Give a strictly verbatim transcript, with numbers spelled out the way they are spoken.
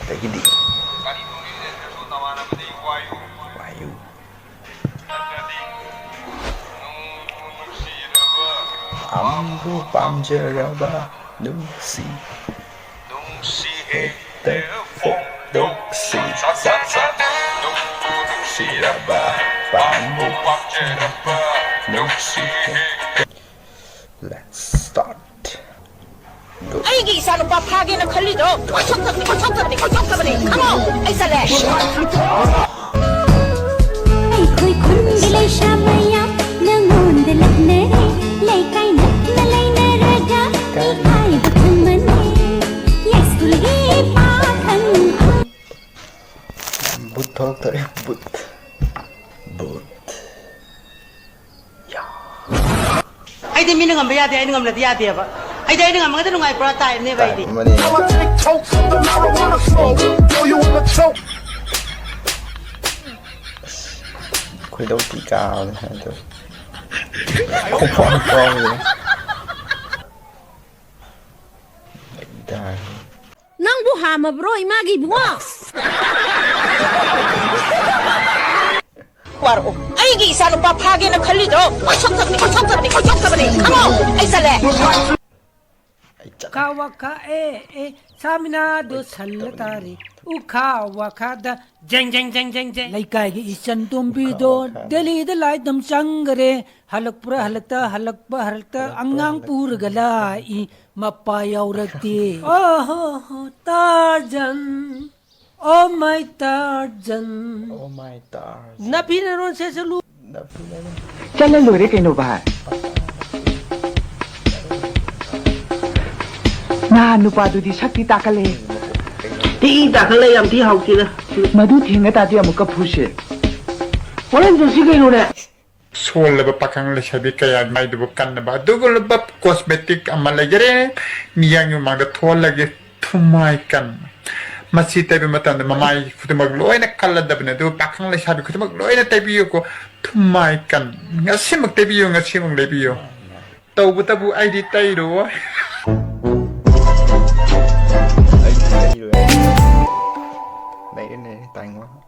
ꯑꯗꯒꯤꯗꯤ ꯋꯥꯌꯨ꯫ ꯄꯥꯝꯕꯨ ꯄꯥꯝꯖꯔꯕ ꯅꯨꯡꯁꯤ꯫ ꯍꯦꯛꯇ ꯐꯣꯡꯗꯣꯛꯁꯤ꯫ ꯅꯨꯡꯁꯤꯔꯕ ꯄꯥꯝꯕꯨ ꯄꯥꯝꯖꯔꯕ ꯅꯨꯡꯁꯤ ꯍꯦꯛꯇ꯫ Let's start. ꯑꯩꯒꯤ ꯏꯆꯥꯅꯨꯄꯥ ꯐꯥꯒꯦꯅ ꯈꯜꯂꯤꯗꯣ ꯀꯣꯏꯊꯣꯛꯇꯕꯅꯤ, ꯀꯣꯏꯊꯣꯛꯇꯕꯅꯤ, ꯀꯣꯏꯊꯣꯛꯇꯕꯅꯤ꯫ ꯈꯪꯉꯣ? ꯑꯩ ꯆꯠꯂꯦ꯫ ꯑꯩꯈꯣꯏ ꯈꯨꯟꯒꯤ ꯂꯩꯁꯥ ꯃꯌꯥꯝ ꯅꯪꯉꯣꯟꯗ ꯂꯛꯅꯔꯦ꯫ ꯂꯩꯀꯥꯏ ꯅꯛꯅ ꯂꯩꯅꯔꯒ ꯃꯤ ꯍꯥꯏꯕ ꯈꯪꯕꯅꯦ꯫ ꯌꯥꯏꯁ꯭ꯀꯨꯜꯒꯤ ꯄꯥꯈꯪ꯫ ꯕꯨꯠ ꯊꯣꯛꯂꯛꯇꯣꯔꯦ, ꯕꯨꯠ꯫ ꯕꯨꯠ꯫ ꯑꯩꯗꯤ ꯃꯤꯅ ꯉꯝꯕ ꯌꯥꯗꯦ, ꯑꯩꯅ ꯉꯝꯂꯗꯤ ꯌꯥꯗꯦꯕ꯫ ꯑꯩꯗꯤ ꯑꯩꯅ ꯉꯝꯃꯒꯗꯤ ꯅꯨꯡꯉꯥꯏ, ꯄꯨꯔꯥ ꯇꯥꯏꯝꯅꯦꯕ ꯑꯩꯗꯤ꯫ ꯇꯥꯏꯝ ꯑꯃꯅꯤ꯫ ꯈꯣꯏꯗꯧ ꯊꯤ ꯀꯥꯕꯅꯦ ꯍꯥꯏꯗꯣ꯫ ꯈꯣꯡꯄꯥꯛ ꯀꯥꯎꯔꯦ꯫ ꯅꯪꯕꯨ ꯍꯥꯝꯃꯕ꯭ꯔꯣ ꯏꯃꯥꯒꯤ ꯏꯕꯨꯡꯉꯣ? ꯋꯥꯔꯛꯑꯣ꯫ ꯑꯩꯒꯤ ꯏꯆꯥꯅꯨꯄꯥ ꯐꯥꯒꯦꯅ ꯈꯜꯂꯤꯗꯣ ꯀꯣꯏꯊꯣꯛꯇꯕꯅꯤ, ꯀꯣꯏꯊꯣꯛꯇꯕꯅꯤ, ꯀꯣꯏꯊꯣꯛꯇꯕꯅꯤ꯫ ꯈꯪꯉꯣ? ꯑꯩ ꯆꯠꯂꯦ꯫ ꯑꯩ ꯆꯠꯂꯦ꯫ ꯈꯥ ꯋꯥ ꯈꯥ ꯑꯦ ꯑꯦ ꯁꯥꯃꯤꯅꯥꯗꯣ ꯁꯜꯂ ꯇꯥꯔꯦ꯫ ꯎ ꯈꯥ ꯋꯥ ꯈꯥꯗ ꯖꯦꯡ ꯖꯦꯡ ꯖꯦꯡ ꯖꯦꯡ ꯖꯦꯡ꯫ ꯂꯩꯀꯥꯏꯒꯤ ꯏꯆꯟ ꯇꯣꯝꯕꯤꯗꯣ ꯎ ꯈꯥ ꯋꯥ ꯈꯥꯗ꯫ ꯗꯦꯜꯂꯤꯗ ꯂꯥꯏ ꯇꯝ ꯆꯪꯈꯔꯦ꯫ ꯍꯜꯂꯛꯄ꯭ꯔꯥ ꯍꯜꯂꯛꯇ, ꯍꯜꯂꯛꯄ ꯍꯜꯂꯛꯇ ꯍꯜꯂꯛꯄ꯭ꯔꯥ ꯑꯉꯥꯡ ꯍꯜꯂꯛꯇ꯫ ꯄꯨꯔꯒ ꯂꯥꯛꯏ꯫ ꯃꯄꯥ ꯌꯥꯎꯔꯛꯇꯦ꯫ ꯑꯣ ꯍꯣ ꯍꯣ, ꯇꯥꯔꯖꯟ꯫ ꯑꯣ ꯃꯥꯏ ꯇꯥꯔꯖꯟ꯫ ꯑꯣ ꯃꯥꯏ ꯇꯥꯔꯖꯟ꯫ ꯅꯥꯄꯤ ꯅꯔꯣꯟ ꯁꯦꯠꯆꯜꯂꯨ꯫ ꯅꯥꯄꯤ ꯅꯔꯣꯟ꯫ ꯆꯠꯂ ꯂꯣꯏꯔꯦ ꯀꯩꯅꯣ ꯚꯥꯏ꯫ ꯅꯍꯥꯟ ꯅꯨꯄꯥꯗꯨꯗꯤ ꯁꯛꯇꯤ ꯇꯥꯈꯠꯂꯦ꯫ ꯊꯤ ꯇꯥꯈꯠꯂꯦ, ꯌꯥꯝ ꯊꯤ ꯍꯥꯎꯇꯦꯗ꯫ ꯃꯗꯨ ꯊꯦꯡꯅ ꯇꯥꯗꯤ ꯑꯃꯨꯛꯀ ꯐꯨꯁꯦ꯫ ꯍꯣꯔꯦꯟ ꯆꯠꯁꯤ ꯀꯩꯅꯣꯅꯦ꯫ ꯁꯣꯜꯂꯕ ꯄꯥꯈꯪ ꯂꯩꯁꯥꯕꯤ ꯀꯌꯥꯒꯤ ꯃꯥꯏꯗꯨꯕꯨ ꯀꯟꯅꯕ ꯑꯗꯨꯒꯨꯝꯂꯕ cosmetic ꯑꯃ ꯂꯩꯖꯔꯦ꯫ ꯃꯤꯌꯥꯝꯒꯤ ꯃꯃꯥꯡꯗ ꯊꯣꯛꯍꯜꯂꯒꯦ꯫ ꯊꯨꯝꯃꯥꯏ ꯀꯟ꯫ ꯃꯁꯤ ꯇꯩꯕ ꯃꯇꯝꯗ ꯃꯃꯥꯏ ꯈꯨꯗꯤꯡꯃꯛ ꯂꯣꯏꯅ ꯀꯜꯂꯗꯕꯅꯤ, ꯑꯗꯨꯒ ꯄꯥꯈꯪ ꯂꯩꯁꯥꯕꯤ ꯈꯨꯗꯤꯡꯃꯛ ꯂꯣꯏꯅ ꯇꯩꯕꯤꯌꯨꯀꯣ꯫ ꯊꯨꯝꯃꯥꯏ ꯀꯟ꯫ ꯉꯁꯤꯃꯛ ꯇꯩꯕꯤꯌꯨ, ꯉꯁꯤꯃꯛ ꯂꯩꯕꯤꯌꯨ꯫ ꯇꯧꯕꯇꯕꯨ ꯑꯩꯗꯤ ꯇꯩꯔꯣꯏ꯫ ꯑꯩꯗꯤ ꯇꯩꯔꯣꯏ꯫ ꯌꯦꯡꯉꯣ꯫